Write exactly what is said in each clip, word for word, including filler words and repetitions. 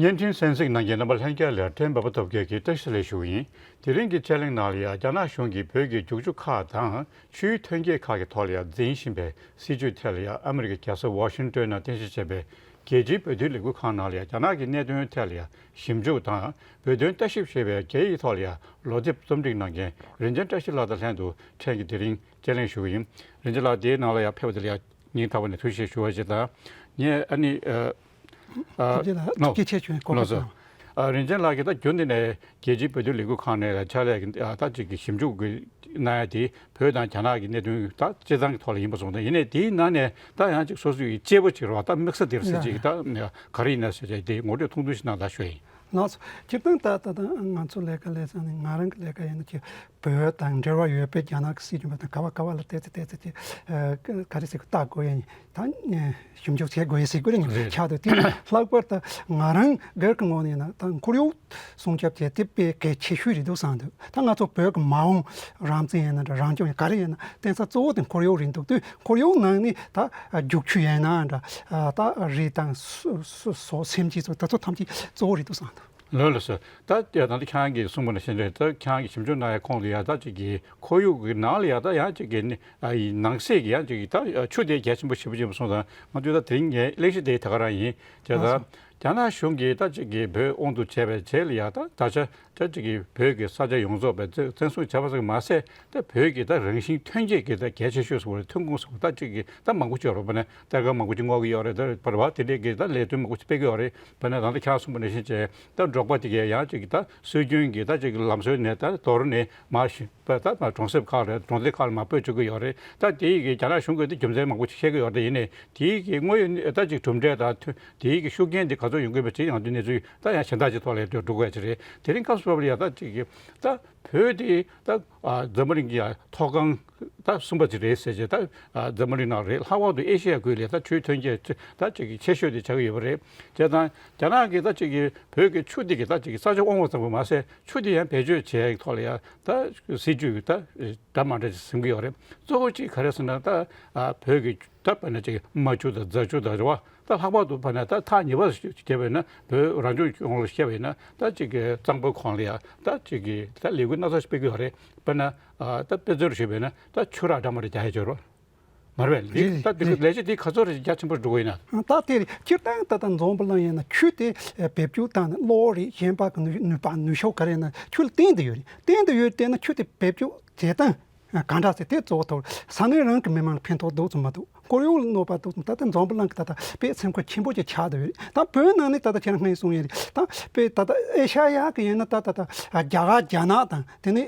བརྙན་འཕྲིན་གསན་གཟིགས་གནང་མཁན་རྣམ་པ་ལྷན་རྒྱས་ལ་ཕྲན་འབའ་པ་ཐོབ་རྒྱལ་གྱིས་བཀྲ་ཤིས་བདེ་ལེགས་ཞུ་གི་ཡིན། དེ་རིང་གི་དཔྱད་གླེང་ནང་ལ་ཡང་རྒྱ་ནག་གཞུང་གིས་བོད་ཀྱི་རྒྱུག་ཆུ་ཁག་དང་ཆུའི་ཐོན་སྐྱེད་ཁག་གི་ཐོག་ལ་ཡང་འཛིན་བཞིན་པའི་སྲིད་བྱུས་ཐད་ལ་ཡང་ཨ་མི་རི་ཀའི་རྒྱལ་ས་ཝ་ཤིང་ཏོན་ནང་རྟེན་གཞི་བྱས་པའི་རྒྱལ་སྤྱིའི་བོད་དོན་ལས་འགུལ་ཁང་ནང་ལ་ཡང་རྒྱ་ནག་གི་གནད་དོན་ཐད་ལ་ཡང་ཞིབ་འཇུག་དང་བོད་དོན་ལྟ་ཞིབ་ཞེས་པའི་སྒེར་ཡིག་ཐོག་ལ་ཡང་ལོ་དེབ་རྩོམ་སྒྲིག་གནང་མཁན་རིན་ཆེན་བཀྲ་ཤིས་ལགས་དང་ལྷན་དུ་ཕྲན་གྱིས་དེ་རིང་དཔྱད་གླེང་ཞུ་གི་ཡིན། རིན་ཆེན་ལགས་དེའི་ནང་ལ་ཡང་ཕེབས་པ་དེ་ལ་ཡང་སྙིང་ཐག་པ་ནས་ཐུགས་རྗེ་ཆེ་ཞུ་བ་ཞིག་དང་། ངས་ཨ་ནི་ཨ་ཨ་ཐུགས་རྗེ་ལགས། ནོ། ཐུགས་རྗེ་ཆེ། ཁྱོད་ནོ་སྐོར་སོ། ཨ་རིན་ཆེན་ལགས་ཀྱིས་ད་རྒྱུན་དེ་ནས་རྒྱལ་སྤྱིའི་བོད་དོན་ལས་འགུལ་ཁང་ནས་ཕྱག་ལས་ཀྱི་ཨ་ད་ཅིག་གི་ཞིབ་འཇུག་གི་གནང་ཡ་དེ་བོད་དང་རྒྱ་ནག་གི་གནད་དོན་ད་སྤྱི་བཏང་གི་ཐོག་ལ་ཡིན་པ་སོང་ཙང་། ཡིན་ནའི་དེའི་ནང་ནས་ད་ཡང་ཅིག་སོ་སོའི་གི་གཅེས་པོ་ཅིག་རེད་བ། ད་དམིགས་བསལ་དེར་ཟེར་ཅིག་ད་ག་རེ་ཡིན་ན་ཟེར་ཅིག་དེ་ངོ་སྤྲོད་ཐུང་ཐུང་ཞིག་གནང་ད་ཞུ་ཡ་ཡིན། ལགས་སོ། སྤྱིར་བཏང་ད་ད་ད་ང་ཚོ་ལས་ཀ་ལས་ས་ནས་ང་རང་གི་ལས་ཀ་ཡིན་ན་ཅིག་བོད་དང་འབྲེལ་བ་ཡོད་པའི་རྒྱ་ནག་གི་སྲིད་བྱུས་པ་དང་ག་བ་ག་བ་ལ་བལྟས་ཚེ་བལྟས་ཚེ་ཅིག་ཨ་ག་རེ་ཟེར་གི་ལྟ་དགོས་ཡ་ཡིན། ད་ཨ་ཞིབ་འཇུག་བྱེད་དགོས་ཡ་ཟེར་དགོས་རེད། ངས་རེད། ཆགས་འདུག་དེ་ནི་ལྷག་པར་དུ་ང་རང་སྒེར་གྱི་ངོས་ནས་ཡིན་ན་ད་ཁོར་ཡུག་སྲུང་སྐྱོབ་བྱས་དེ་དཔེ་གལ་ཆེ་ཤོས་རེད་འདུག་བསམ་འདུག་ད་ང་ཚོ་བོད་ཀྱི་མ་འོངས་རང་བཙན་ཡིན་ན་འདྲ་རང་སྐྱོང་ཡིན་ག་རེ་ཡིན་ན་བརྟེན་ས་གཙོ་བོ་དེ་ཁོར་ཡུག་རེད་འདུག་དུས་ཁོར་ཡུག་ནང་ནས་ད་རྒྱུག་ཆུ་ཡིན་ན་འདྲ་ད་རི་དང་སོ་སོ་སོ་སེམས་ཅན་ཚོ་ད་ཚོ་ཐམས་ཅད་གཙོ་བོ་རེད་འདུག་བསམ་འདུག་ལགས་ལགས་སོ། ད་ད་ལྟ་ཁྱེད་རང་གིས་གསུངས་པ་ནང་བཞིན་རེད། ད་ཁྱེད་རང་གིས་ཞིབ་འཇུག་གནང་ཡ་ཁོངས་ལ་ཡ་ད་ཅིག་གི་ཁོར་ཡུག་གི་ནང་ལ་ཡ་ད་ཡང་ཅིག་གི་ནི་ཨ་ཡི་ནང་གསེས་ཀྱི་ཡང་ཅིག་གི་ད་ཆུ་དེ་གལ་ཆེན་པོ་ཞེ་པོ་ཅིག་ཡིན་པ་སོང་ཙང་། ང་ཚོས་ད་དེ་རིང་ངའི་གླེང་གཞི་དེ་ད་ག་རང་ཡིན། དེ་ད་ལགས་སོ། རྒྱ་ནག་གཞུང་གིས་ད་ཅིག་གི་བོད་དབང་དུ་བྱས་པའི་རྗེས་ལ་ཡ་ད་ད་ཆ་ད་ཅིག་གི་བོད་ཀྱི་ས་ཆ་ཡོངས་རྫོགས་པའི་བཙན་བཙན་བཟུང་བྱས་པ་ཙམ་མ་ཟད། ད་བོད་ཀྱི་ད་རང་བཞིན་ཐོན་སྐྱེད་ཀྱི་ད་གལ་ཆེ་ཤོས་སུ་ཐོན་ཁུངས་སུ་ད་ཅིག་གི་ད་མང་པོ་ཅིག་ཡོད་རེད། དཔེར་ན་གཏེར་ཁ་མང་པོ་ཅིག་རྔོག་གི་ཡོད་རེད། ད་བར་བ་དེ་འདྲས་ཀྱི་ད་ལས་དོན་མང་པོ་ཅིག་སྤེལ་གི་ཡོད་རེད། དཔེར་ན་ད་ལྟ་ཁྱེད་རང་གསུངས་པ་ནང་བཞིན་བྱས་ད་འབྲོག་པ་དེ་གས་ཡང་ཅིག་གི་ད་སྲོལ་རྒྱུན་གྱི་ད་ཅིག་གི་ལམ་སྲོལ་ནས་ད་དོར་ནས་མར་ཤི་པ་ད་མར་གྲོང་གསེབ་ཁག་ལ་གྲོང་སྡེ་ཁག་ལ་མར་སྤོས་བཅུག་གི་ཡོད་རེད། ད་དེ་ཡི་གི་རྒྱ་ནག་གཞུང་གིས་ད་རྒྱུ་མཚན་མང་པོ་ཅིག་བཤད་གི་ཡོད་རེད། ཡིན་ནའི་དེ་ཡི་གི་དངོས་ཡོད་ད་ཅིག་གྲུབ་འབྲས་དང་ཐོན་དེ་ཡི་གི་ཤུགས་རྐྱེན་དེ་ག་ཚོད་ཡོང་གི་མེད་ཅིག་ང་ཚོའི་གནས་ཚུལ་ད་ཡང་གཞན་དག་ཅིག་ཐོག་ལ་འགྲོ་དགོས་ཡ་ཅིག་རེད། དེ་རིང་སྐབས་སུ་བབས་ལ་ཡ་ད་ཅིག་གི་ད་བོད་དེ་ད་ཨ་འཛམ་བུ་གླིང་གི་ཡ་མཐོ་སྒང་ད་གསུམ་པ་ཅིག་རེད་ཟེར་བྱས། ད་ཨ་འཛམ་བུ་གླིང་ནང་རེད། ལྷག་པར་དུ་ཨེ་ཤེ་ཡ་ཁུལ་ལ་ད་ཆུའི་ཐོན་སྐྱེད་ད་ཅིག་གི་ཆེ་ཤོས་དེ་ཆགས་ཀྱི་ཡོད་པ་རེད། བྱས་ཙང་རྒྱ་ནག་གིས་ད་ཅིག་གི་བོད་ཀྱི་ཆུ་དེ་གི་ད་ཅིག་གི་ས་ཆ་དབང་བ་ཙམ་པོ་མ་ཟད་ཆུ་དེ་ཡང་བེད་སྤྱོད་བྱེད་ཡག་ཐོག་ལ་ཡ་ད་སྲིད་ཇུས་ད་འདྲ་མ་འདྲ་ཅིག་འཛིན་གྱི་ཡོད་རེད། གཙོ་བོ་གཅིག་ག་རེ་ཟེར་ན་ད་ཨ་བོད་ཀྱི་ད་དཔེར་ན་ཅིག་རྨ་ཆུ་དང་རྫ་ཆུ་དང་རེད་བ། ད་ལྷག་པར་དུ་དཔེར་ན་ད་ཐག་ཉེ་བ་བརྒྱབ་པས་ན་བོད་རང་སྐྱོང་ལྗོངས་ལ་བཤད་པས་ན་ད་ཅིག་གི་གཙང་པོའི་ཁོངས་ལ་ཡ་ད་ཅིག་གི་ད་ལས་འགུལ་སྣ་ཚོགས་ཤིག་སྤེལ་གྱི་ཡོད་རེད། དཔེར་ན་ཨ་ད་དཔེ་མཚོན་ཞུས་པས་ན་ད་ཆུ་རགས་འདྲ་མ་འདྲ་རྒྱག་ཡ་ཅིག་ཡོད་རེད། མ་རེད་པས། རེད་རེད། ད་དེ་རེད། ལས་གཞི་དེ་ག་ཚོད་རེད་རྒྱ་ཆེན་པོ་འགྲོ་གི་ཡིན་ན། ད་དེ་རེད། སྤྱིར་བཏང་ད་ལྟ་འཛམ་བུ་གླིང་ཡིན་ན་ཆུ་དེ་བེད་སྤྱོད་བཏང་ནས་གློག་རེད། གཞན་པ་གི་ནུས་ནུས་པ་ནུས་ཤུགས་ག་རེ་ཡིན་ན་ཆུ་ལ་བརྟེན་དུ་ཡོད་རེད། བརྟེན་དུ་ཡོད་བལྟས་ན་ཆུ་དེ་བེད་སྤྱོད་བྱེད་སྟངས་ག་འདྲ་ཟེར་དེ་གཙོ་བོ་ཐོག་ས་གནས་རང་གི་མི་མང་ལ་ཕན་ཐོགས་འདུག་ཙམ་མ་གཏོགས་ཁོར་ཡུག་ལ་གནོད་པ་འདུག་ཙམ། ད་ལྟ་འཛམ་བུ་གླིང་གི་ད་ལྟ་དཔེ་སེམས་ཁུར་ཆེན་པོ་ཅིག་ཆགས་བསྡད་ཡོད་རེད། ད་བོད་ནང་ནས་ད་ལྟ་ཁྱེད་རང་སྔོན་གསུངས་ཡོད་རེད། ད་དཔེ་ད་ལྟ་ཨེ་ཤ་ཡ་གི་ཡིན་ན་ད་ད་ད་རྒྱ་གར་རྒྱ་ནག་དང་དེ་ནས་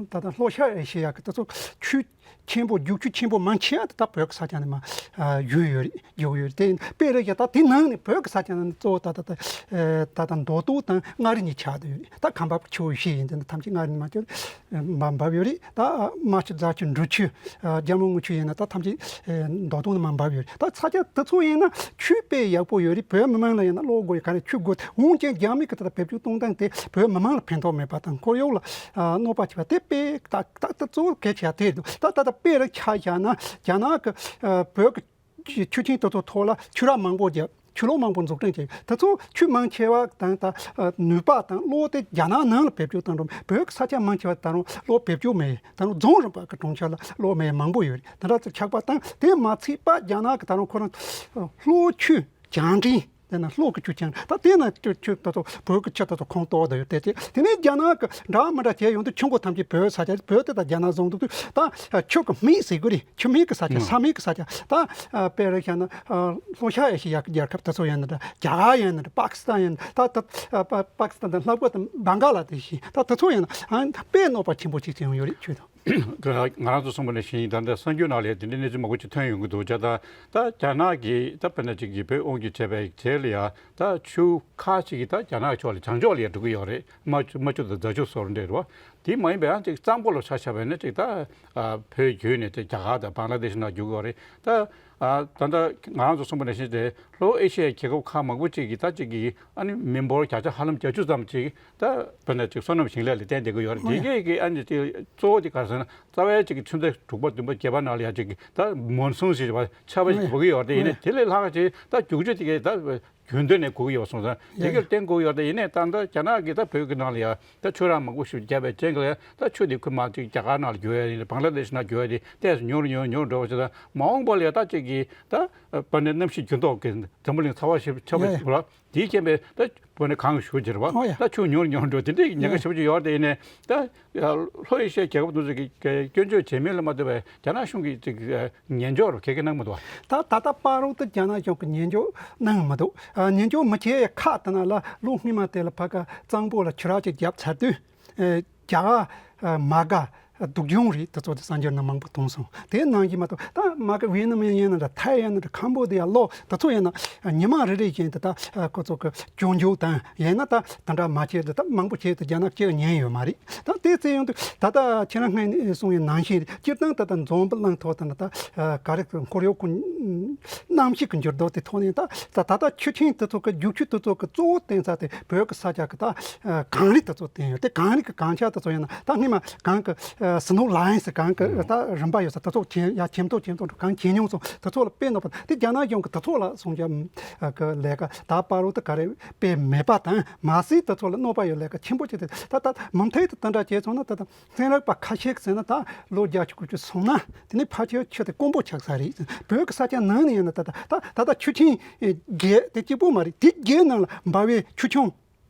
ད་ལྟ་ལྷོ་ཤར་ཨེ་ཤེ་ཡ་གི་ད་ཚོ་ཆུ་ཆེན་པོ་རྒྱུག་ཆུ་ཆེན་པོ་མང་ཆེ་བ་དེ་ད་བོད་ཀྱི་ས་ཆ་ནས་མར་ཨ་རྒྱུག་ཡོད་རེད། རྒྱུག་ཡོད་རེད། དེ་དཔེ་རེད་ཀྱང་ད་དེ་ནང་ནས་བོད་ཀྱི་ས་ཆ་ནང་ནས་གཙོ་བོ་ད་ད་ད་ཨ་ད་ད་མདོ་སྟོད་དང་མངའ་རིས་གཉིས་ཆགས་བསྡད་ཡོད་རེད། ད་ཁམས་པ་ཆུ་བོ་བཞི་ཡིན་དེ་ནི་ཐམས་ཅད་མངའ་རིས་མ་གཏོགས་མར་འབབ་ཡོད་རེད། ད་རྨ་ཆུ་རྫ་ཆུ་འབྲི་ཆུ་ཨ་རྒྱལ་མོ་རྔུལ་ཆུ་ཡིན་ན་ད་ཐམས་ཅད་ཨ་མདོ་སྟོད་ནས་མར་འབབ་ཡོད་རེད། ད་ས་ཆ་དེ་ཚོ་ཡིན་ན་ཆུ་དཔེ་ཡག་པོ་ཡོད་རེད། བོད་མི་མང་ལ་ཡིན་ན་གློག་དགོས་ཡོད་ག་རེ་ཆུ་དགོས། འོན་ཀྱང་རྒྱ་མི་གི་ད་ལྟ་བེད་སྤྱོད་གཏོང་སྟངས་དེ་བོད་མི་མང་ལ་ཕན་ཐོགས་མེད་པ་དང་ཁོར་ཡུག་ལ་ཨ་གནོད་པ་བྱེད་པ་དེ་དཔེ་ད་ད་ད་གཙོ་བོ་གལ་ཆེ་བ་དེ་རེད་འདུག་ད་ད་ད་དཔེ་རེ་ཆ་བཞག་ན་རྒྱ་ནག་གི་ཨ་བོད་ཀྱི་ཆུ་ཆུ་ཆེན་དེ་ཚོ་ཐོག་ལ་ཆུ་རགས་མང་པོ་བརྒྱབ། ཆུ་གློག་མང་པོ་འཛུགས་སྐྲུན་བྱས། དེ་ཚོ་ཆུ་མང་ཆེ་བ་དང་ད་ཨ་ནུས་པ་དང་གློག་དེ་རྒྱ་ནག་ནང་ལ་བེད་སྤྱོད་བཏང་འགྲོ། བོད་ཀྱི་ས་ཆ་མང་ཆེ་བ་ད་རུང་གློག་བེད་སྤྱོད་མེད། ད་རུང་རྫོང་རིམ་པ་གི་གྲོང་ཁྱེར་ལ་གློག་མེད་མང་པོ་ཡོད་རེད། དེ་འདྲ་ཚོ་ཆགས་པ་དང་དེ་མ་ཚད་པ་རྒྱ་ནག་གི་ད་རུང་ཁོ་རང་ཨ་གློག་ཆུ་བྱང་འདྲེན། དེ་ན་གློག་གི་ཆུ་ཆེན་ད་དེ་ན་ཆུ་ཆུ་ད་ཚོ་བོད་ཀྱི་ཆུ་ད་ཚོ་ཁོངས་གཏོགས་ད་ཡོད་དེ་དེ་དེ་ནས་རྒྱ་ནག་གི་འདྲ་མི་འདྲ་བྱས་ཡོང་དུས་ཆུ་མགོ་ཐམས་ཅད་བོད་ས་ཆ་བོད་དེ་ད་རྒྱ་ནག་བཟུང་འདུག་དུས་ད་ཆུ་གི་སྨད་ཟེར་དགོས་རེད། ཆུ་སྨད་ཀྱི་ས་ཆ་ས་སྨད་ཀྱི་ས་ཆ་ད་དཔེ་རེ་བཞག་ན་ལྷོ་ཤར་ཨེ་ཤེ་ཡ་གི་རྒྱལ་ཁབ་དེ་ཚོ་ཡིན་ན་འདྲ། རྒྱ་གར་ཡིན་ན་འདྲ། པ་ཀི་སི་ཐན་ཡིན་ན་ད་ད་པ་པ་ཀི་སི་ཐན་དང་ལྷག་པར་དུ་བྷང་ག་ལ་དེ་ཤི་ད་དེ་ཚོ་ཡིན་ན་དཔེ་གནོད་པ་ཆེན་པོ་ཅིག་བྱུང་ཡོད་རེད་ཆུ་དང་། ང་རང་ཚོ་གསུངས་པ་ནང་བཞིན་ད་ལྟ་གསར་འགྱུར་ནང་ལ་དེ་འདྲའི་གནས་ཚུལ་མང་པོ་ཅིག་ཐོན་ཡོང་གི་འདུག་ཅེས་དང་། ད་རྒྱ་ནག་གིས་ད་དཔེར་ན་ཅིག་གིས་བོད་དབང་སྒྱུར་བྱས་པའི་རྗེས་ལ་ཡང་ད་ཆུ་ཁག་ཅིག་གིས་ད་རྒྱ་ནག་ཕྱོགས་ལ་བྱང་ཕྱོགས་ལ་ཡང་འགྲོ་གི་ཡོད་རེད། རྨ་ཆུ་རྨ་ཆུ་དང་རྫ་ཆུ་སོགས་འདྲ་རེད་བ། དེ་མ་ཡིན་པའི་ཡང་ཅིག་གཙང་པོ་ལ་ཆ་བཞག་པ་ཡིན་ན་ཅིག་ད་ཨ་བོད་བརྒྱུད་ནས་དེ་རྒྱ་གར་དང་བང་ལ་དེ་ཤི་ནང་རྒྱུག་གི་ཡོད་རེད། ད་ཨ་ད་ལྟ་ང་རང་ཚོ་གསུངས་པ་ནང་བཞིན་དེ་ལྷོ་ཨེ་ཤི་ཡའི་རྒྱལ་ཁབ་ཁག་མང་པོ་ཅིག་གིས་ད་ཅིག་གིས་ཨ་ནི་མི་འབོར་བརྒྱ་ཆ་ཧ་ལམ་བརྒྱད་ཅུ་ཙམ་ཅིག་ད་དཔེར་ན་ཅིག་སོ་ནམ་ཞིང་ལས་ལ་བརྟེན་བསྡད་ཀྱི་ཡོད་རེད། དེ་གས་ཀྱི་ཨ་ནི་ཅིག་གཙོ་བོ་དེ་ག་རེ་ཟེར་ན་རྩ་བའི་ཅིག་གི་ཆུ་ཚོད་དྲུག་པ་བདུན་པ་བརྒྱད་པ་ནང་ལ་ཡང་ཅིག་ད་མོན་སུན་ཞེས་པ་ཆར་པ་ཞིག་འབབ་ཀྱི་ཡོད་རེད། ཡིན་ནའི་དེ་ལས་ལྷག་ཅིག་ད་རྒྱུག་ཆུ་དེ་གས་ད། རྒྱུན་ལྡན་ནས་དགོས་ཀྱི་ཡོད་སོང་ཙང་དེ་གར་བརྟེན་དགོས་ཡོད་རེད། ཡིན་ནའི་ད་ལྟ་རྒྱ་ནག་གིས་ད་བོད་ཀྱི་ནང་ལ་ཡ་ད་ཆུ་རགས་མང་པོ་ཞིག་བརྒྱབ་པའི་རྐྱེན་གྱིས་ད་ཆུ་དེ་ཁོ་མར་ཅིག་རྒྱ་གར་ནང་ལ་རྒྱུག་ཡ་ཡིན། བང་ལ་དེ་ཤི་ནང་རྒྱུག་ཡ་དེ་ཏོག་ཙམ་ཉུང་རུ་ཉུང་རུ་ཉུང་རུ་འགྲོ་བ་ཞིག་དང་། མ་འོངས་པ་ལ་ཡ་ད་ཅིག་གིས་ད་དཔེར་ན་གནམ་གཤིས་འགྱུར་ལྡོག་གིས་འཛམ་བུ་གླིང་ཚ་བ་ཞིག་ཆགས་པ་ཡ་ཡ་ཞིག་ལ་དེའི་རྐྱེན་པས་ད་དཔེར་ན་གངས་ཤུགས་ཆེ་རུ་བ། ཨོ་ཡ། ད་ཆུ་ཉུང་རུ་ཉུང་རུ་འགྲོ། དེ་འདྲའི་ཉེན་ཁ་ཞེ་པོ་ཅིག་ཡོད་རེད་དེ། ཡིན་ནའི་ད་ལྷོ་ཨེ་ཤི་ཡའི་རྒྱལ་ཁབ་དེ་ཚོ་གིས་སྐྱོན་བརྗོད་བྱས་མིན་ལ་མ་ལྟོས་པའི་རྒྱ་ནག་གཞུང་གིས་ཅིག་ཉན་འཇོག་རུ་ག་གེ་གནང་མི་འདུག་བ། ད་ད་ལྟ་བར་དུ་རྒྱ་ནག་གཞུང་གིས་ཉན་འཇོག་གནང་མི་འདུག། ཨ། ཉན་འཇོག་མི་བྱེད་ཡའི་ཁག་དེ་ནང་ལ་ལོ་སྔོན་མ་དེ་ལ་ཕ་ག་གཙང་པོ་ལ་ཆུ་རགས་ཅིག་བརྒྱབ་ཚར་དུས། ཨེ། རྒྱ་གར། ཨ། མ་དགའ། སྡུག་གྱོང་རེད། དེ་ཚོ་དེ་གསར་འགྱུར་ནང་མང་པོ་མཐོང་སོང་། དེ་ནང་བཞིན་མ་གཏོགས་ད་མ་གི་ཝེ་ནམ་ཡིན་ན་འདྲ། ཐའི་ཡིན་ན་འདྲ། ཁམ་བོ་ཌི་ཡ། ལའོ། དེ་ཚོ་ཡིན་ན་ཉི་མ་རེ་རེ་བཞིན་དུ་ད་ཁོ་ཚོ་གི་སྐྱོན་བརྗོད་དང་། ཡིན་ན་ད་དེ་འདྲ་མ་བྱེད་དེ་ད་མང་པོ་བྱེད་དེ་རྒྱ་ནག་སྤྱིར་ཉན་ཡོད་མ་རེད། ད་དེ་ཚེ་ཡོང་དུས་ད་ལྟ་ཁྱེད་རང་སྔོན་ནས་གསུངས་པའི་ནང་བཞིན་རེད། སྤྱིར་བཏང་ད་ལྟ་འཛམ་བུ་གླིང་ཐོག་ད་ལྟ་ག་རེ་ཁོར་ཡུག་གི་གནམ་གཤིས་ཀྱི་འགྱུར་ལྡོག་དེ་ཐོག་ནས་ད་ད་ད་ལྟ་ཆུ་ཆེན་དེ་ཚོ་གི་རྒྱུག་ཆུ་དེ་ཚོ་གི་གཙོ་བོ་བརྟེན་ས་དེ་བོད་ཀྱི་ས་ཆ་གི་ད་གངས་རི་དེ་ཚོ་བརྟེན་ཡོད་དེ། གངས་རི་གི་གངས་ཆག་དེ་ཚོ་ཡིན་ན་ད་སྔོན་མ་གངས་ཀྱི་ཨ། སི་ནོ་ལ་ཡིན་ཟེར། གངས་ཀྱི་ད་རིམ་པ་ཡོད་ས་དེ་ཚོ་ཇེ་ཡར་ཇེ་མཐོ་ཇེ་མཐོ་འགྲོ། གངས་ཇེ་ཉུང་སོང་། དེ་ཚོ་ལ་དཔེ་གནོད་པ། དེ་རྒྱ་ནག་གཞུང་གིས་དེ་ཚོ་ལ་སྲུང་སྐྱོབ་གི་ལས་ཀ་ད་བར་དུ་ག་རེ་དཔེ་མེད་པ་དང་། མ་ཟད་དེ་ཚོ་ལ་གནོད་པ་ཡོད་ལས་ཀ་ཆེན་པོ་བྱས་ཏེ། ད་ད་མུ་མཐུད་དུ་དེ་འདྲ་བྱས་སོང་ན་ད་ད་ཚན་རིག་པ་ཁ་ཤས་ཀྱིས་ཟེར་ན་ད་ལོ་བརྒྱད་ཅུ་དགུ་བཅུ་སོང་ན་དེ་ནས་ཕལ་ཆེར་ཆུ་དེ་དཀོན་པོ་ཆགས་ས་རེད། བོད་ཀྱི་ས་ཆ་ནང་ནས་ཡིན་ན་ད་ད་ད་ད་ད་ཆུ་ཆེན་བརྒལ་དེ་གཅིག་པོ་མ་རེད། དེ་བརྒལ་ནང་ལ་འབབ་པའི་ཆུ་ཆུང་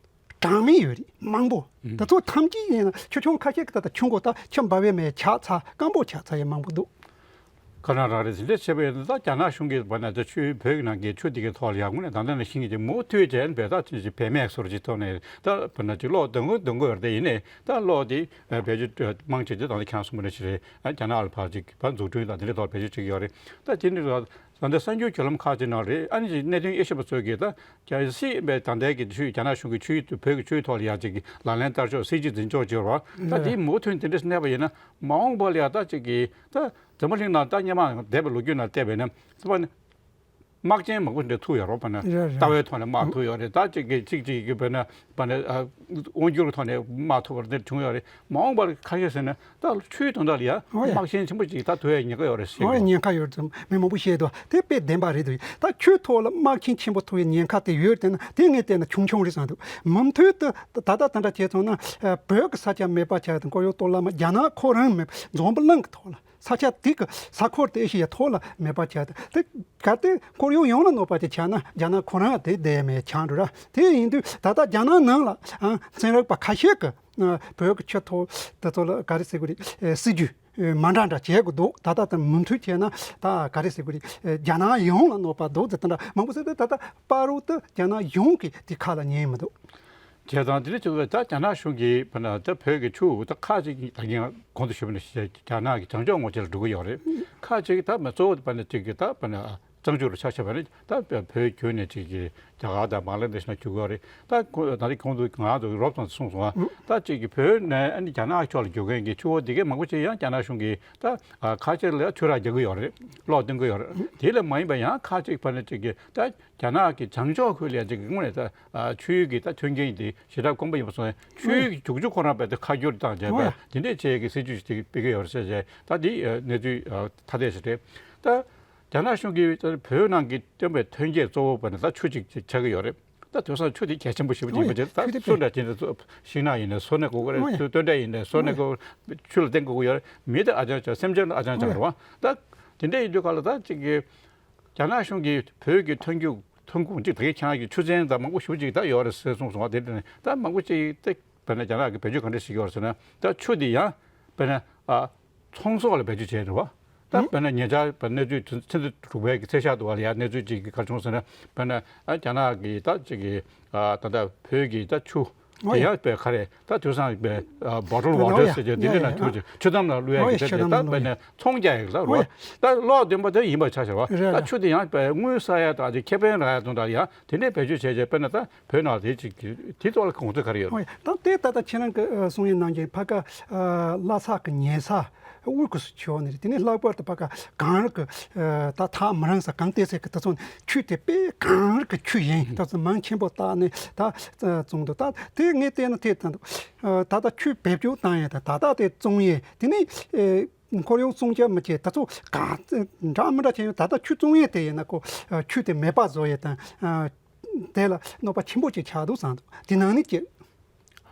གྲངས་མེད་ཡོད་རེད། མང་པོ། ཨུ། དེ་ཚོ་ཐམས་ཅད་ཡིན་ན་ཆུ་ཆུང་ཁ་ཤས་ཀྱི་ད་ལྟ་ཆུ་མགོ་ད་ཆུ་འབབ་པའི་མེ་ཆགས་ཚར། སྐམ་པོ་ཆགས་ཚར་ཡ་མང་པོ་འདུག། ཁ་ན་རང་རེད། དེ་འདྲ་བྱས་པ་ཡིན་ན་ད་རྒྱ་ནག་གཞུང་གིས་བར་ན་ད་ཆུ་བོད་ཀྱི་ནང་གི་ཆུ་དེ་གའི་ཐོག་ལ་ཡར་ངོས་ནས་ད་ལྟ་ནས་ཤིང་གི་མུ་མཐུད་བྱས་ནས་བས་ད་ཅི་བེད་མེད་བཟོ་འདྲ་ཅིག་ཐོག་ནས་ད་བར་ན་ཅིག་གློག་འདོན་དགོས་འདོན་དགོས་ཡོད་རེད། དེ་ཡིན་ནའི་ད་གློག་དེ་བེད་སྤྱོད་མང་ཆེ་དེ་ད་ལྟ་ཁྱེད་རང་གསུངས་པ་ནང་བཞིན་རེད། རྒྱ་ནག་ལ་ཕར་ཅིག་ཕར་འཛུགས་སྐྲུན་དང་དེ་འདྲའི་ཐོག་བེད་སྤྱོད་བྱེད་ཀྱི་ཡོད་རེད། ད་དེ་འདྲ་ད་ལྟ་གསར་འགྱུར་བརྒྱུད་ལམ་ཁག་ཅིག་ནང་རེད། ཨ་ནི་གནད་དོན་དབྱེ་ཞིབ་པ་ཚོས་ཀྱིས་ད་གལ་སྲིད་པའི་ད་ལྟའི་གི་ཆུ་རྒྱ་ནག་གཞུང་གིས་ཆུའི་བོད་ཀྱི་ཆུའི་ཐོག་ལ་ཡ་ཅིག་གི་ལག་ལེན་བསྟར་ཕྱོགས་སྲིད་ཇུས་འཛིན་ཕྱོགས་བྱེད་པ་ད་དེའི་མུ་མཐུད་དེ་འདྲ་གནས་པ་ཡིན་ན། མ་འོངས་པ་ལ་ཡ་ད་ཅིག་གི་ད་འཛམ་བུ་གླིང་ནང་ད་སྔོན་མ་འདས་པའི་ལོ་རྒྱུས་ནང་བལྟས་པ་ཡིན་ན་ཚོ་པ་ནི་དམག་ཆེན་མང་པོ་འདྲ་ཐུག་ཡོད་རེད། པ་ན་རེད་རེད། ལྟ་བའི་ཐོག་ནས་དམག་ཐུག་ཡོད་རེད། ད་ཅིག་གི་ཅིག་ཅིག་གི་བོད་ན་པ་ན་ཨ་དབང་སྒྱུར་ཐོག་ནས་དམག་ཐུག་པ་འདི་བྱུང་ཡོད་རེད། མ་འོངས་པར་ཁ་ཤས་ཟེར་ན་ད་ཆུའི་དོན་དག་ལ་ཡ་ཨོ་ཡ། དམག་ཆེན་ཆེན་པོ་ཅིག་ད་ཐུག་ཡའི་ཉེན་ཁ་ཡོད་རེད་ཟེར་ཨོ་ཡ། གི་ཉེན་ཁ་ཡོད་ཙམ་མི་མང་པོ་བཤད་འདུག། དེ་དཔེ་བདེན་པ་རེད་འདུག། ད་ཆུའི་ཐོག་ལ་དམག་ཆེན་ཆེན་པོ་ཐུག་ཡའི་ཉེན་ཁ་དེ་ཡོད་དེ་ན་དེ་ངས་བལྟས་ན་ཆུང་ཆུང་རེད་བསམ་འདུག། མུ་མཐུད་དུ་ད་ལྟ་དེ་འདྲ་བྱས་སོང་ན་ཨ་བོད་ཀྱི་ས་ཆ་མེད་པ་ཆགས་དང་། ཁོར་ཡུག་གཏོར་བརླག་མ། རྒྱ་ནག་ཁོ་རང་མེད། འཛམ་བུ་གླིང་གི་ཐོག་ལ་ས་ཆ་དེ་གི་ས་ཁུལ་དེ་ཨེ་ཤེ་ཡ་ཐོག་ལ་མེད་པ་ཆགས་དང་། དེ་གལ་ཏེ་ཁོར་ཡུག་ཡོངས་ལ་གནོད་པ་དེ་ཆགས་ན་རྒྱ་ནག་ཁོ་རང་དེ་བསྡད་མེད་ཆགས་འགྲོ་ར། དེ་ཡིན་དུས་ད་ལྟ་རྒྱ་ནག་ནང་ལ་ཨ་ཚན་རིག་པ་ཁ་ཤས་ཀྱིས་ཨ་བོད་ཀྱི་ཆུ་ཐོག་དེ་ཚོ་ལ་ག་རེ་ཟེར་དགོས་རེད། ཨེ་སྲིད་ཇུས་ཨེ་མ་འདྲ་འདྲ་བྱེད་དགོས་འདུག། ད་ལྟ་དང་མུ་མཐུད་བྱས་ན་ད་ག་རེ་ཟེར་དགོས་རེད། ཨེ་རྒྱ་ནག་ཡོངས་ལ་གནོད་པ་འདུག་ཟེར་དེ་འདྲ་མང་པོ་ཟེར་ཏེ། ད་ལྟ་བར་དུ་རྒྱ་ནག་གཞུང་གིས་དེ་ཁ་ལ་ཉན་མི་འདུག། བྱས་ཙང་དེ་འདྲ་བྱུང་བས་ད་རྒྱ་ནག་གཞུང་གིས་བྱས་ན་ད་བོད་ཀྱི་ཆུ་ད་ཁག་ཅིག་ད་གིན་གོང་དུ་ཞུས་པ་ནང་བཞིན་རྒྱ་ནག་གི་བྱང་ཕྱོགས་ངོས་ཅིག་ལ་འགྲོ་གི་ཡོད་རེད། ཁག་ཅིག་ད་མི་གཙོ་བོ་བྱས་ན་ཅིག་གི་ད་བྱས་ན་གཙང་ཆུ་རུ་ཆ་བཞག་པ་ནི་ད་བོད་བརྒྱུད་ནས་ཅིག་གི་རྒྱ་གར་དང་བང་ལ་དེ་ཤ་ན་རྒྱུག་གི་ཡོད་རེད། ད་ཁོ་ད་རེས་གོང་དུ་ང་རང་ཚོ་རོབ་ཙམ་གསུངས་སོང་ང་། ད་ཅིག་གི་བོད་ནས་ཨ་ནི་རྒྱ་ནག་ཕྱོགས་ལ་རྒྱུག་མཁན་གྱི་ཆུ་བོ་དེ་གའི་མང་པོ་ཅིག་ཡང་རྒྱ་ནག་གཞུང་གིས་ད་ཁག་ཅིག་ལ་ཆུ་རགས་རྒྱག་གི་ཡོད་རེད། གློག་འདོན་གི་ཡོད་རེད། དེ་ལས་མ་ཡིན་པ་ཡང་ཁག་ཅིག་བྱས་ན་ཅིག་གི་ད་རྒྱ་ནག་གི་བྱང་ཕྱོགས་ཁུལ་ལ་ཅིག་གི་དངོས་གནས་ད་ཆུའི་གི་ད་མཐུན་རྐྱེན་དེ་ཞེ་དྲག་དཀོན་པོ་ཡིན་པ་སོང་ཡང་ཆུའི་གི་རྒྱུག་ཆུ་ཁོ་རང་དཔེ་ད་ཁ་བསྒྱུར་བཏང་བྱས་པ་དེ་འདྲས་བྱས་ཀྱི་སྲིད་ཇུས་ཅིག་སྤེལ་གི་ཡོད་རེད་ཟེར་བྱས། ད་དེ་གནས་ཚུལ་ཐ་དད་ཞིག་རེད། ད་རྒྱ་ནག་གཞུང་གིས་ད་བོད་ནང་གི་བཏོན་པའི་ཐོན་སྐྱེད་གཙོ་བོ་བྱས་ན་ད་ཆུ་ཅིག་ཆགས་ཀྱི་ཡོད་རེད། ད་དེང་སང་ཆུ་དེ་གལ་ཆེན་པོ་ཞེ་པོ་ཅིག་ཡིན་པ་བྱས། ད་ཆུ་དེ་སོ་འདྲ་ཅིག་ནས་ཤིང་ནགས་ཡིན་ནའི་སོ་ནས་དགོས་ཀྱི་རེད། སྟོད་འདྲ་ཡིན་ནའི་སོ་ནས་དགོས། ཆུ་ལ་བརྟེན་དགོས་ཀྱི་ཡོད་རེད། མི་དེ་ཨ་ཅང་ཅང་སེམས་ཅན་ལ་ཨ་ཅང་ཅང་རེད་བ། ད་དེ་འདྲ་ཡིན་དུས་ག་ལ་ད་ཅིག་གི་རྒྱ་ནག་གཞུང་གིས་བོད་ཀྱི་ཐོན་རྒྱུ་ཐོན་ཁུངས་ཅིག་ད་གའི་ཁྱེད་རང་གི་ཆུ་ཚན་ད་མང་པོ་ཞེ་པོ་ཅིག་ད་ཡོད་རེད་ཟེར་གསུངས་སོང་བ། དེ་འདྲ་ནས་ད་མང་པོ་ཅིག་ད་དཔེར་ན་རྒྱ་ནག་གིས་བེད་སྤྱོད་ག་འདྲ་བྱེད་ཀྱི་ཡོད་རེད་ཟེར་ན། ད་ཆུ་འདི་ཡང་དཔེར་ན་ཨ་ཚོང་ཟོག་ལ་བེད་སྤྱོད་བྱས་རེད་བ། ད་དཔེར་ན་ཉེ་ཆར་དཔེར་ན་གནས་ཚུལ་ཚན་ཚན་དྲུག་པའི་གི་ཚེས་ཤར་དུ་བ་ལ་ཡ་གནས་ཚུལ་ཅིག་གི་ག་རེ་བྱུང་ཟེར་ན། དཔེར་ན་ཨ་རྒྱ་ནག་གི་ད་ཅིག་གི་ཨ་ད་ལྟ་བོད་ཀྱི་ད་ཆུ་དེ་ཡང་དཔེ་ག་རེ་ད་དུས་སང་དཔེ་ཨ་bottle water ཟེར་གྱི་འདི་འདྲ་ན་ཆུ་ཆུ་དམ་ལ་བླུག་ཡ་གི་དེ་ད་དཔེར་ན་ཚོང་རྒྱག་ཡ་ལ་རོ། ད་གློག་འདོན་པ་དེ་ཡིན་པ་ཆ་བཞག་པ། ད་ཆུ་དེ་ཡང་དཔེ་དངུལ་བསགས་ཡ་དང་དེ་ཁེ་ཕན་རག་ཡ་དང་ད་ཡང་དེ་འདྲའི་བེད་སྤྱོད་བྱས་རྗེས་དཔེར་ན་ད་བོད་ནང་དེ་ཅིག་དེ་ཐོག་ལ་གོང་ཚད་ག་རེ་ཡོད། ཨོ་ཡ། ད་དེ་ད་ལྟ་ཁྱེད་རང་གི་ཨ་གསུང་ཡིག་ནང་བཞིན་ཕ་ག་ཨ་ལྷ་ས་གི་ཉེ་ས་དབུས་ཀྱི་ཕྱོགས་ནས་རེད། དེ་ནས་ལྷག་པར་དུ་ཕ་ག་གངས་རི་གི་ཨ་ད་ཐག་མི་རིང་ས་གངས་ཏི་སེ་གི་དེ་ཚོ་ནས་ཆུ་དེ་དཔེ་གངས་རི་གི་ཆུ་ཡིན། ད་ཚོ་མང་ཆེན་པོ་བཏགས་ནས་ད་བཙོང་འདུག། ད་དེ་ངས་བལྟས་ན་དེ་ད་འདུག། ཨ་ད་ལྟ་ཆུ་བེད་སྤྱོད་བཏང་ཡས་དང་ད་ལྟ་དེ་བཙོང་ཡས་དེ་ནས་ཨེ་ཁོར་ཡུག་སྲུང་སྐྱོབ་མི་བྱེད། ད་ཚོ་ག་འདྲ་མི་འདྲ་བྱས་ཡོད། ད་ལྟ་ཆུ་བཙོང་ཡས་དེ་ཡིན་ན་ཁོ་ཨ་ཆུ་དེ་མེད་པ་བཟོ་ཡས་དང་ཨ། དེ་ལ་གནོད་པ་ཆེན་པོ་ཅིག་ཆགས་འདུག་བསམ་འདུག་དེ་ནང་ནས་ཀྱི།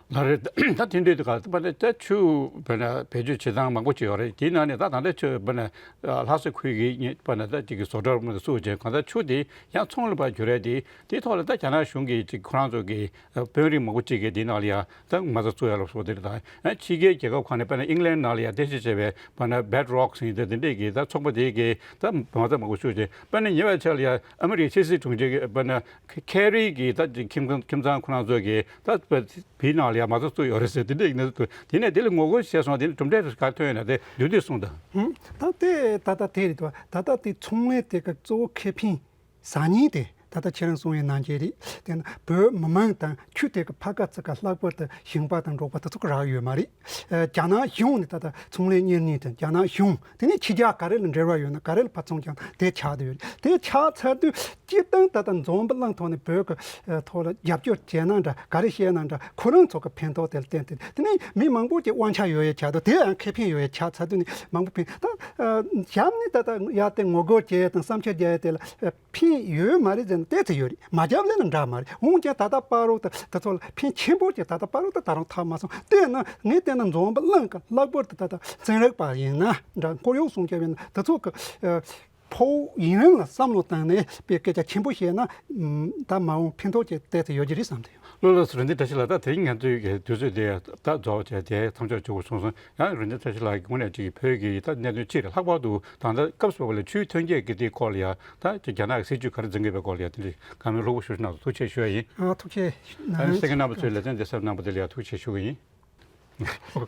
ལགས་རེད། ད་དེ་འདྲའི་དུས་སྐབས་དཔེར་ན་ད་ཆུ་དཔེར་ན་བེད་སྤྱོད་བྱེད་སྟངས་མང་པོ་ཅིག་ཡོད་རེད། དེའི་ནང་ནས་ད་ད་ལྟ་ཆུ་དཔེར་ན་ལྷ་ས་ཁུལ་གྱི་དཔེར་ན་ད་ཅིག་གི་བཟོ་གྲྭ་མ་སུ་བྱས་གང་ལྟར་ཆུ་དེ་ཡང་ཚོང་ལ་ཕར་བསྒྱུར་ཡ་དེ་དེའི་ཐོག་ལ་ད་རྒྱ་ནག་གཞུང་གིས་ཅིག་ཁོ་རང་ཚོ་གི་དཔོན་རིགས་མང་པོ་ཅིག་གིས་དེའི་ནང་ལ་ཡ་ད་མ་རྩ་བཙུགས་ཡ་ལ་སོགས་དེ་རེད། ད་ཕྱི་རྒྱལ་རྒྱལ་ཁབ་ཁག་ནས་དཔེར་ན་ཨིང་ལན་ནང་ལ་ཡ་རྟེན་གཞི་བྱས་པའི་དཔེར་ན་Bedrock་ཟེར་དེ་དེ་འདྲས་ཀྱི་ད་ཚོགས་པ་དེ་གིས་ད་མ་རྩ་མང་པོ་བཙུགས་བྱས། དཔེར་ན་ཉེ་བའི་ཆར་ལ་ཡ་ཨ་མི་རི་ཀའི་ཕྱི་སྲིད་དྲུང་ཆེ་གིས་དཔེར་ན་ཁེ་རི་གི་ད་ཁྱིམ་ཁྱིམ་ཚང་ཁོ་རང་ཚོ་གི་ད་བི་ནང་ལ་ཡ་མ་རྩ་བཙུགས་ཡོད་རེད་ཟེར་དེ་འདྲ་ཡིན་ན་དེ་ནས་དེ་ལ་ངོ་རྒོལ་བྱས་སོང་། དེ་ནས་གྲུབ་འབྲས་ག་ཐོན་ཡོད་ན་དེ་མདུན་དུ་གསུངས་དང་། ཧུམ། ད་དེ་ད་ལྟ་དེ་རེད་དོ། ད་ལྟ་དེ་ཚོང་ལས་དེ་ག་གཙོ་བོ་ཁེ་ཕན་ཟ་ཉེན་དེ་ད་ལྟ་ཁྱེད་རང་གསུངས་ཡོད་ནང་བཞིན་རེད། དེ་ན་བོད་མི་མང་དང་ཆུ་དེ་ག་ཕ་ག་ཚི་ག་ལྷག་པར་དུ་ཞིང་པ་དང་འབྲོག་པ་དེ་ཚོ་ག་རག་ཡོད་མ་རེད། ཨ་རྒྱ་ནག་གཞུང་ནས་ད་ལྟ་ཚོང་ལས་གཉེར་ཉེན་དང་རྒྱ་ནག་གཞུང་དེ་ནས་ཕྱི་རྒྱལ་ག་རེ་ལ་འབྲེལ་བ་ཡོད་ན་ག་རེ་ལ་ཕར་ཚོང་རྒྱག་དེ་ཆགས་བསྡད་ཡོད་རེད། དེ་ཆགས་ཚར་དུས་སྤྱིར་བཏང་ད་ལྟ་འཛམ་བུ་གླིང་ཐོག་ནས་བོད་ཀྱི་ཨ་ཐོག་ལ་རྒྱབ་སྐྱོར་བྱས་ན་འདྲ་ག་རེ་བཤད་ན་འདྲ་ཁོ་རང་ཚོ་གི་ཕན་ཐོགས་དེ་ལ་བརྟེན་ཏེ་དེ་ནས་མི་མང་པོ་ཅིག་དབང་ཆ་ཡོད་ཡ་ཆགས་འདུག་དེ་ཡང་ཁེ་ཕན་ཡོད་ཡ་ཆགས་ཚར་དུས་ནས་མང་པོ་ཕན་ད་ཨ་གཞན་ནས་ད་ལྟ་ཡ་དེ་ངོ་རྒོལ་བྱས་དང་བསམ་འཆར་རྒྱག་ཡ་དེ་ལ་ཨ་ཕན་ཡོད་མ་རེད་ཟེར་ན་ཏོག་ཙམ་ཡོད་རེད། མ་བརྒྱབ་ལས་ན་འདྲ་མ་རེད། འོན་ཀྱང་ད་ལྟ་བར་དུ་དེ་ཚོ་ལ་ཕན་ཆེན་པོ་ཅིག་ད་ལྟ་བར་དུ་ད་རུང་ཐོགས་མ་སོང་། དེས་ན་ངས་བལྟས་ན་འཛམ་བུ་གླིང་གི་ལྷག་པར་དུ་ད་ལྟ་ཚན་རིག་པ་ཡིན་ན་འདྲ་ཁོར་ཡུག་སྲུང་སྐྱོབ་ཡིན་ན་དེ་ཚོ་གི་ཨ་ཕོ་ཡུན་རིང་ལ་བསམ་བློ་བཏང་ནས་དཔེ་སྐད་ཆ་ཆེན་པོ་བཤད་ན་ད་མ་འོངས་ཕན་ཐོགས་ཅིག་ཏོག་ཙམ་ཡོད་ཀྱི་རེད་བསམ་གྱི་ཡོད། ལགས་ལགས་སོ། རིན་ཆེན་བཀྲ་ཤིས་ལགས། ད་དེ་རིང་ང་ཚོའི་གི་དུས་ཚོད་དེ་ད་རྫོགས་བྱས་དེ་མཚམས་འཇོག་བྱེད་དགོས་སོང་། ཡང་རིན་ཆེན་བཀྲ་ཤིས་ལགས་ཀྱིས་དངོས་གནས་ཅིག་བོད་ཀྱི་ད་གནད་དོན་སྤྱི་ལ་ལྷག་པར་དུ་ད་ལྟ་སྐབས་སུ་བབས་པ་ལ་ཆུའི་ཐོན་སྐྱེད་ཀྱི་དེའི་སྐོར་ལ་ཡ་ད་ཅིག་རྒྱ་ནག་གི་སྲིད་ཇུས་ག་རེ་འཛིན་གྱི་ཡོད་པའི་སྐོར་ལ་ཡ་དེ་འདྲའི་བཀའ་མོལ་ལྷུག་པོ་ཞུ་གནང་སོང་། ཐུགས་རྗེ་ཆེ་ཞུ་ཡ་ཡིན། ཨ་ཐུགས་རྗེ་གནང་། ཨ་ནི་གསན་མཁན་རྣམ་པ་ཚོས་ལེ་ཚན་འདི་གསན་གནང་བ་དེ་ལ་ཡ་ཐུགས་རྗེ་ཆེ་ཞུ་གི་ཡིན། ཨོ་